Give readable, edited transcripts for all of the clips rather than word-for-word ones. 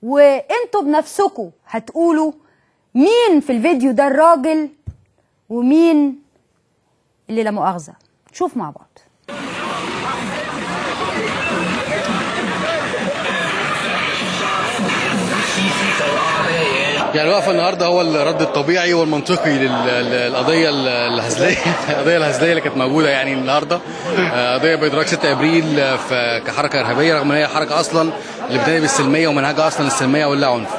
وانتوا بنفسكوا هتقولوا مين في الفيديو ده الراجل ومين اللي لا مؤاخذة. شوف مع بعض. يعني الوقفة النهارده هو الرد الطبيعي والمنطقي للقضية الهزليه القضية الهزليه اللي كانت موجودة يعني النهارده، قضية بادراك 6 ابريل كحركه ارهابية، رغم ان هي حركة اصلا اللي بتنادي بالسلميه ومنهجها اصلا السلمية واللا عنف.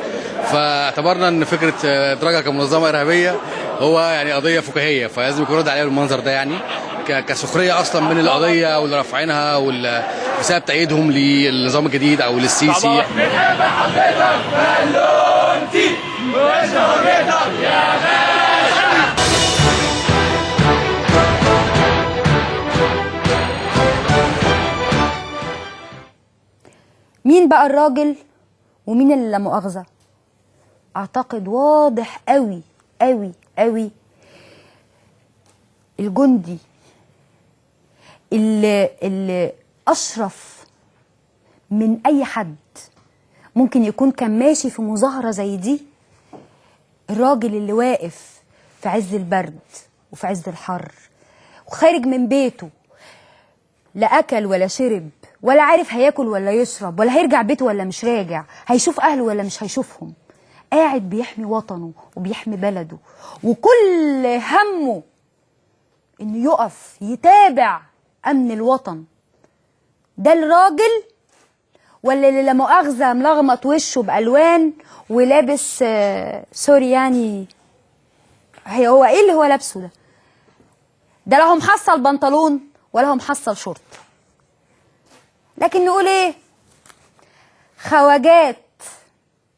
فاعتبرنا ان فكرة ادراجها كمنظمه ارهابية هو يعني قضية فكاهيه، فلازم يكون رد عليها بالمنظر ده، يعني كسخريه اصلا من القضية واللي رافعينها بسبب تأييدهم للنظام الجديد او للسيسي. مين بقى الراجل ومين اللي لا مؤاخذة؟ اعتقد واضح قوي قوي قوي. الجندي اللي اشرف من اي حد ممكن يكون كان ماشي في مظاهرة زي دي، الراجل اللي واقف في عز البرد وفي عز الحر وخارج من بيته لا أكل ولا شرب ولا عارف هياكل ولا يشرب ولا هيرجع بيته ولا مش راجع، هيشوف أهله ولا مش هيشوفهم، قاعد بيحمي وطنه وبيحمي بلده، وكل همه إنه يقف يتابع أمن الوطن. ده الراجل ولا اللي لا مؤاخذة ملغمط وشه بألوان ولابس سوري يعني، هي هو ايه اللي هو لابسه ده؟ ده لا هو محصل بنطلون ولا هو محصل شورت. لكن نقول ايه؟ خواجات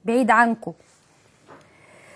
بعيد عنكم.